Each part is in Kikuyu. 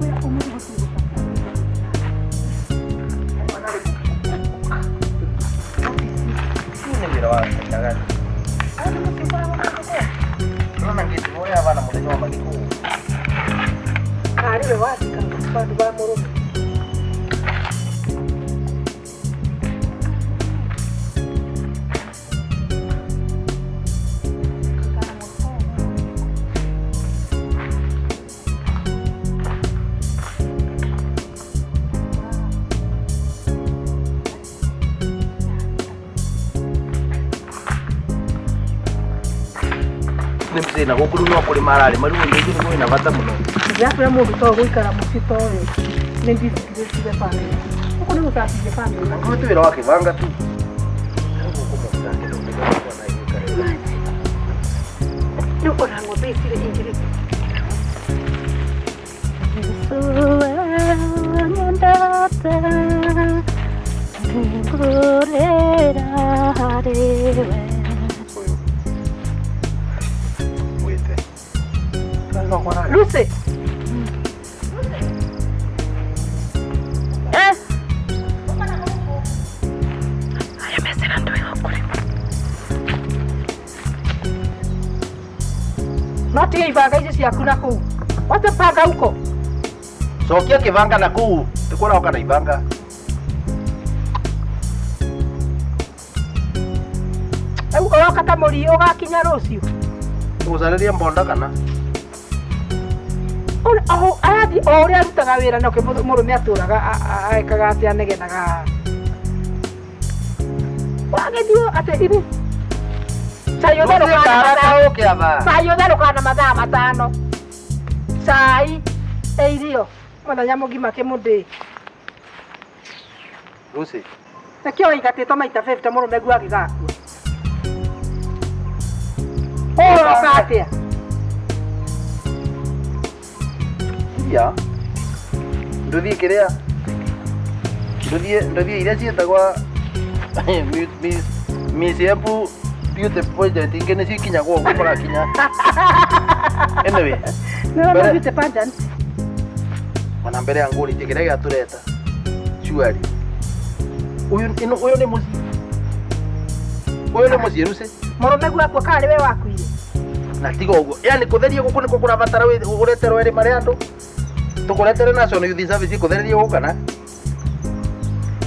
Ndakwĩra ũmũthĩ gũtirĩ Nĩ wĩra wa kaina gani? Ndĩrona ngĩti ũrĩa bana mũthenya wa mathiko. Karĩ we wathika bandũ ba mũrũme. Nĩ mũthĩ na gũkũ rĩu no kũrĩma ararĩma rĩu ũndũ ũcio nĩguo wĩna bata mũno. Ndĩrakwĩra mũndũ to gũikara mũciĩ ta ũyũ nĩ disgrace the family. Gũkũ nĩ gũcabithia family. Angĩkorwo ti wĩra wa kĩbanga tu. Rĩu gũkũ mũndũ angĩthondeka gũkũ na igĩikare. Rĩu ona ng'ombe ici rĩ ingĩrĩ. Ũyũ. Wĩte. Lucy. Eh. Aya mesera ndo kũrĩma. No tiga ibanga icio ciaku na kũu. Wacha panga huko. Cokia kĩbanga na kũu. Tĩkũroka na ibanga. Rĩu ũroka ta mũri ũgakinya rũciũ. Tũgũcarĩria mbonda kana? Arathiĩ o ũrĩa arutaga wĩra nake mũrũme atũraga ekaga atĩ anegenaga. Wagĩthiĩ atĩ ini. Cai ũtherũkaga na mathaa. Ũke aba. Cai ũtherũkaga na mathaa 5. Cai ĩ irio mũthenya mũgima kĩmũndĩ. Lucy. Nĩkĩo wĩingatĩtwo maita 50 mũrũme guo agĩgakua. Ũroka atĩa? Iria. Ndũthiĩ kĩrĩa? Ndũthiĩ ndũthiĩ iria ciĩtagwa Miss Embu Beauty Pageant ingĩ nĩcio ikinyagwo ũguo marakinya. Anyway, Nĩ Mbere- beauty pageant. ona mbere ya ngũrĩtie kĩrĩa gĩatũreta surely. Ũyũ ĩno ũyũ nĩ mũciĩ. Ũyũ nĩ mũciĩ Lucy. Mũrũme guo akua kana nĩ we wakuire? Na tiga ũguo. Yaani kũtheria gũkũ nĩkuo kũrabatara ũreterwo erĩ marĩ andũ. Tũkũretere National Youth Service ĩkũthererie gũkũ kana?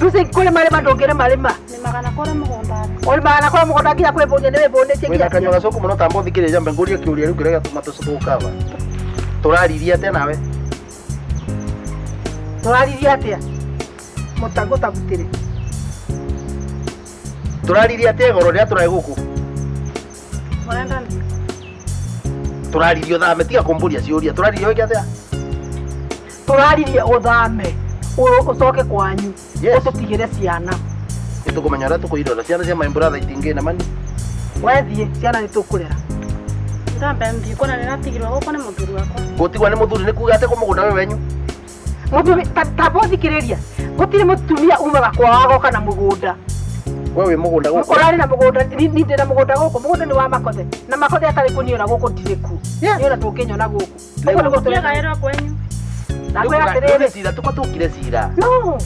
Lucy kũrĩma rĩma ndũngĩrĩma rĩma. Nĩmaga na kũrĩa mũgũnda. Ũrĩmaga na kũrĩa mũgũnda nginya kwĩbũnia nĩ wĩbũnĩtie Wĩna nginya. kanyua gacoku mũno tamba ũthikĩrĩria njambe ngũrie kĩũria rĩu kĩrĩa gĩatũma tũcũkaba. Tũraririe atĩa nawe? Tũraririe atĩa? Mũtangũ tagutĩre. Tũraririe atĩa igũrũ rĩrĩa tũrarĩ gũkũ? Mũrenda nĩ? Tũraririe ũthame tiga kũmbũria ciũria. Tũraririe wĩke atĩa? Tũraririe ũthame ũcoke kwanyu. Yes. Ũtũtigĩre ciana. Nĩtũkũmenya ũrĩa tũkũirora ciana cia my brother itingĩ na mani. Wethiĩ ciana nĩ tũkũrera. Ndambe thiĩ kuona nĩratigirwo gũkũ nĩ mũthuri wakwa. Gũtigwa nĩ mũthuri nĩ kuga atĩ kũ mũgũnda wĩ wenyu. Mũthuri tamba ũthikĩrĩria. Gũtirĩ mũtumia umaga kwao agoka na mũgũnda. We wĩ mũgũnda gũkũ. Ũrarĩ na mũgũnda ni ndĩ na mũgũnda gũkũ. Mũgũnda nĩ wa Makothe. Na Makothe atarĩ kũniona gũkũ ndirĩ kuo. Yes. Niona ndũngĩnyona gũkũ. Ũguo nĩguo tũreka. Ndiagaĩrwo kwenyu. Ndakwĩra Rĩu atĩrĩrĩ. nĩ cira tũkwa tũkire cira. No.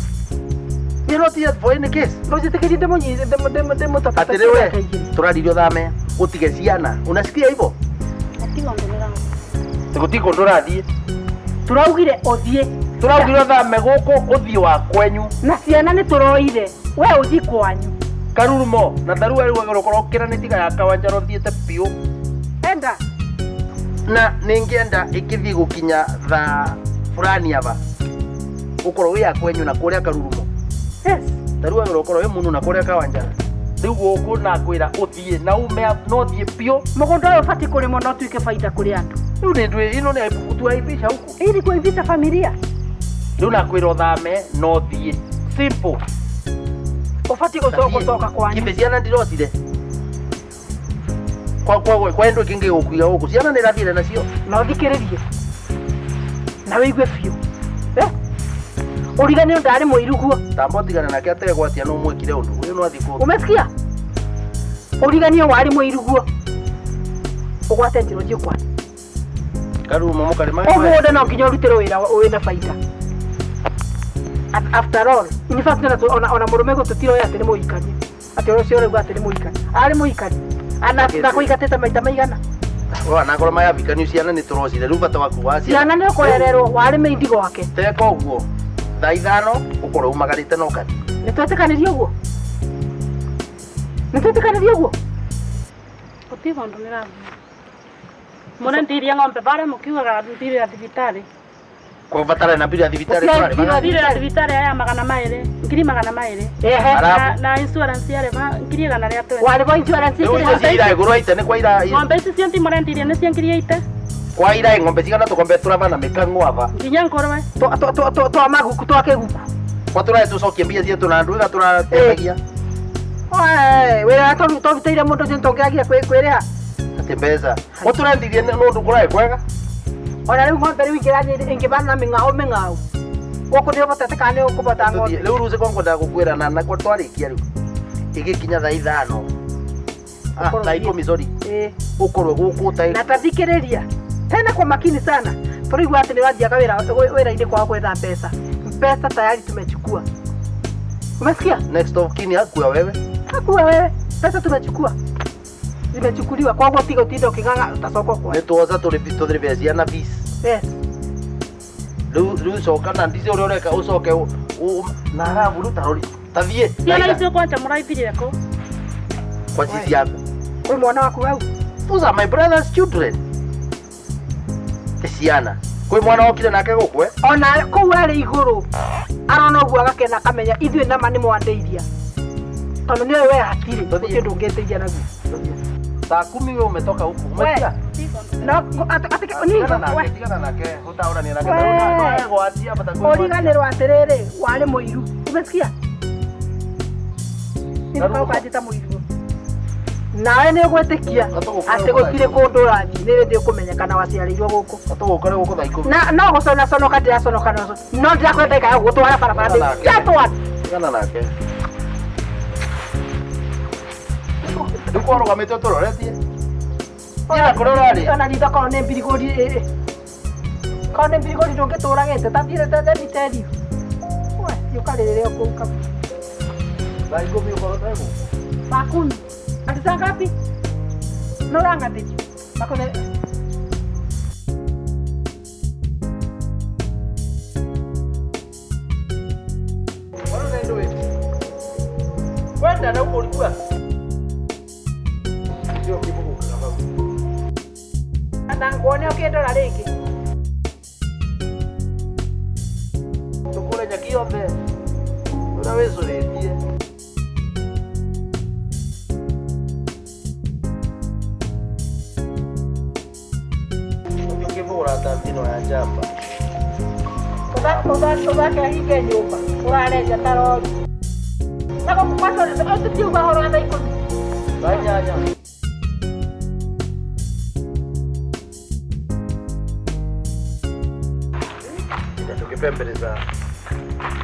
You're not here for any case. Ndũnjĩtĩkĩrie ndĩmũnyite ndĩmũtatata Atĩrĩ we tũraririe ũthame ũtige ciana. Unasikia hivyo? Gũtirĩ ũndũ ndĩrathiĩ. Gũtirĩ kũndũ ũrathiĩ. Tũraugire ũthiĩ. Tũraugire ũthame gũkũ ũthiĩ wa kwenyu. Na ciana nĩ tũroire. We ũthiĩ kwanyu. Karurumo na tarua rĩu wagĩrĩirwo gũkorwo ũkĩranĩtie ya Kawanjara ũthiĩte biũ. Enda. Na nĩngĩenda ĩkĩthiĩ gũkinya thaa fulani aba ũkorwo wĩ ya kwenyu na kũrĩa Karurumo. Yes. Tarĩu wagĩrĩirwo gũkorwo wĩ mũnu na kũrĩa Kawanjara. Rĩu gũkũ nakwĩra ũthiĩ na ume no ũthiĩ biũ. Mũgũnda ũyũ ũbatiĩ kũrĩmwo na ũtuĩke baida kũrĩ andũ. Rĩu nĩ ndwĩ ĩno nĩ tuaibisha huku. Ili kuivisha familia. Rĩu nakwĩra ũthame na ũthiĩ. Simple. Ũbatiĩ gũcoka kwanyu. Githĩ ciana ndirocire. Kwa kwa kwa endo kĩngĩ gũkuiga gũkũ ciana nĩ irathire nacio. Na ũthikĩrĩrie. Na wĩigue biũ. Eh? Ũriganĩrwo ndarĩ mũiru guo. Tamba ũtigane nake ategwatia no mwĩkire ũndũ. Ũyũ no athiĩ kũndũ. Umesikia? Ũriganĩrwo warĩ mũiru guo. Ũgwate njĩra ũthiĩ kwanyu. Karumo mukarima. Ũmũthĩ no nginya ũrutĩrwo wĩra wĩna baida. After all, in fact ona mũrũme gũtũtiroya atĩ nĩ mũhikania. Atĩ ũcio ũrauga atĩ nĩ mũhikania. Arĩ mũhikania. Ana ndakũingatĩte maita maigana. Wana korwo mayabikanio ciana nĩ tũrocire rĩu bata waku wa ciana nĩ ũkũrererwo warĩ mĩindi gwake. Teka ũguo thaa 5 ũkorwo umagarĩte na ũkathi. Nĩ twetĩkanĩrie ũguo? Nĩ twetĩkanĩrie ũguo? Gũtirĩ ũndũ ndĩrathiĩ. Mũrendirie ng'ombe barĩa mũkiugaga mbirũ ya thibitarĩ. Kwa batara na mbirũ ya thibitarĩ tũrarĩ. Mbirũ ya thibitarĩ ya 200, 200,000. Ehe. Na insurance yarĩ 120,000. Warĩ bo insurance Rĩu icio cia igũrũ aite nĩ kwa ira. Ng'ombe ici cio mũrendirie nĩ cia 80,000. Kwa ira ng'ombe cigana tũkombe tũrabana mĩkang'o aba. Nginya ngũrwe. Twa maguku twa kĩguku. Kwa tũrae tũcokie mbia cietũ na andũ ĩga tũrateithagia. Oe, wĩra tũrutĩire mũndũ ũcio nĩtũngĩagire kwĩrĩha. Atĩ mbeca. Ũtũrendirie nĩ ũndũ kũraĩ kwega. Ona rĩu ng'ombe rĩu ingĩrathiĩ ĩngĩbana mĩng'ao mĩng'ao. Gũkũ nĩ ũbotete kana nĩ ũkũbota ng'ombe. Rĩu rũci kwa ngwendaga gũkwĩra na kwa twarĩkia rĩu. Ĩgĩkinya thaa 5. Thaa 10 sorry. Ũkorwo gũkũ ta na tathikĩrĩria. Tena kwa makini sana. Tũraigua atĩ nĩ ũrathiaga wĩra-inĩ kwao gwetha mbeca. Pesa tayari tumechukua. Umesikia? Next of kin hakuwa wewe. Hakuwa wewe. Pesa tumechukua. Zimechukuliwa. Kwa hivyo tiga utindo king'ang'a utasokwa kwa. Nĩ tuoza tũrĩbe ciana fees. Yes. Rĩu coka na ndici ũrĩa ũreka ũcoke na arabu ta rori. Tathiĩ. Ciana icio kwanja mũraithirire kũ? Kwa cici yaku. Kwĩ mwana waku hau. Those are my brother's children. Ciana. Kwĩ mwana wokire nake gũkũ eh? Ona kũu arĩ igũrũ arona ũguo agakena akamenya ithuĩ nama nĩ mwandeithia. Tondũ nĩoĩ we hatirĩ gũtirĩ ũndũ ũngĩndeithia naguo. Saa 10 wewe umetoka huku. Umesikia? No, atĩ ni tigana nake ũtaũrania nake. Ndagwatia bata ũriganĩrwo atĩrĩrĩ warĩ mũiru. Umesikia? Nĩũkanjĩta mũiru. Nawe nĩ ũgwĩtĩkia atĩ gũtirĩ kũndũ ũrathiĩ nĩ rĩndĩ ũkũmenyekana waciarĩirwo gũkũ. Tũgũkore gũkũ thaa 10. Na no gũconaconoka ndĩraconoka no ndĩrakwenda ikaga gũtwara barabara ndĩ. Ndatwara. Tigana nake. Rĩu kwarũgamĩte ũtũroretie. Ira kũrĩa ũrarĩ. Ona ritho korwo nĩ mbirigũri ĩrĩ. Korwo nĩ mbirigũri ndũngĩtũragĩte tathiĩ let me tell you. We, ũkarĩrĩre o kũu kaba. Thaa 10 ũkorwo ũtarĩ gũkũ. Saa 10. Ati saa ngapi? No ũrang'athĩria. Makone. Kwenda na huko ulikuwa. Sio kivuko kama. Na nguone ũkĩndora rĩngĩ. Tũkũre nyaki yothe. Ũrĩa wĩcũrĩtie. Ũkĩbũra ta thino ya njamba. Ũthake ahinge nyũmba. Ũrarenja ta rori. Na gũkũ tũtiuga ũhoro wa thaa 10. Thaa 8. Tukipembeleza.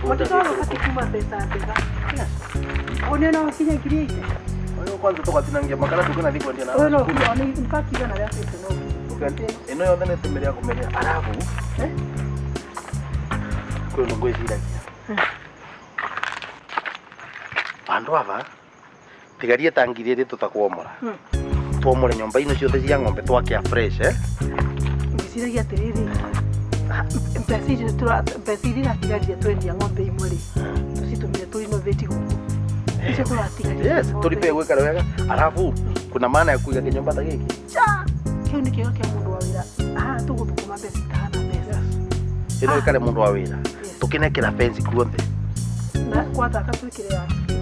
Watoto wao wakati kuma pesa pesa. One no kinya 8,000. Oyo kwanza tukatinangia makara tukana thikwa ndia na. Oyo no one in fact igana rĩa fifty no. Ino yothe nĩ tũmĩrĩa kũmĩrĩa arabu. Eh? Kwĩ ũndũ ngwĩciragia. Bandũ aba tigarie ta 2,000 tũtakwomora. Twomore nyũmba ino ciothe cia ng'ombe twakĩa fresh eh? Ngwĩciragia atĩrĩrĩ mbeca icio mbeca iria iratigarire twendia ng'ombe imwe rĩ tũcitũmire tũ renovate gũkũ. Icio tũratigaria. Yes, tũripe gwĩka wega. Arabu kuna maana ya kuiga kĩnyũmba ta gĩkĩ. Cha! Kĩu nĩ kĩo kĩa mũndũ wa wĩra. Haha tũgũthũkũma mbeca itahana mbeca. Ĩno ĩkare mũndũ wa wĩra. Tũkĩnekera fence kuothe. Na kwathaka twĩkĩre ya.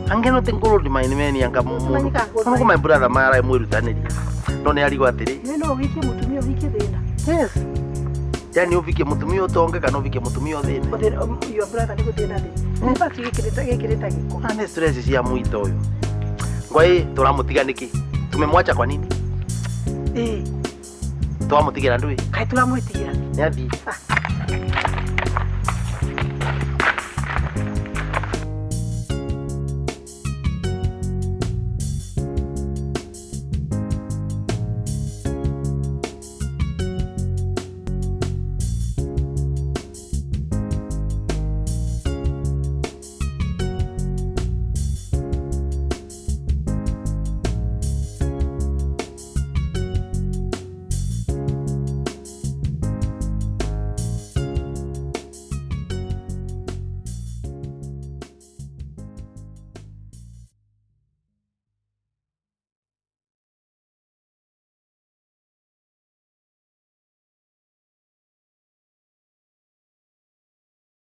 Angĩ no ti ngũrũ ndimaini meni anga mũndũ. Mũndũ my brother mara mwĩrutanĩria. No nĩ arigwo atĩrĩ. Nĩ no ũhikie mũtumia ũhikie thĩna. Yes. Yani ũvikie mũtumia ũtonge kana ũvikie mũtumia ũthĩne. Your brother nĩ gũthĩna thĩna. In fact gĩkĩrĩte gĩko. Na nĩ stress cia mwito ũyũ. Ngwai tũramũtiga nĩkĩ? Tumemwacha kwa nini? Eh. Twamũtigĩra ndũĩ? Kaĩ tũramwĩtigĩra? Nĩ athiĩ.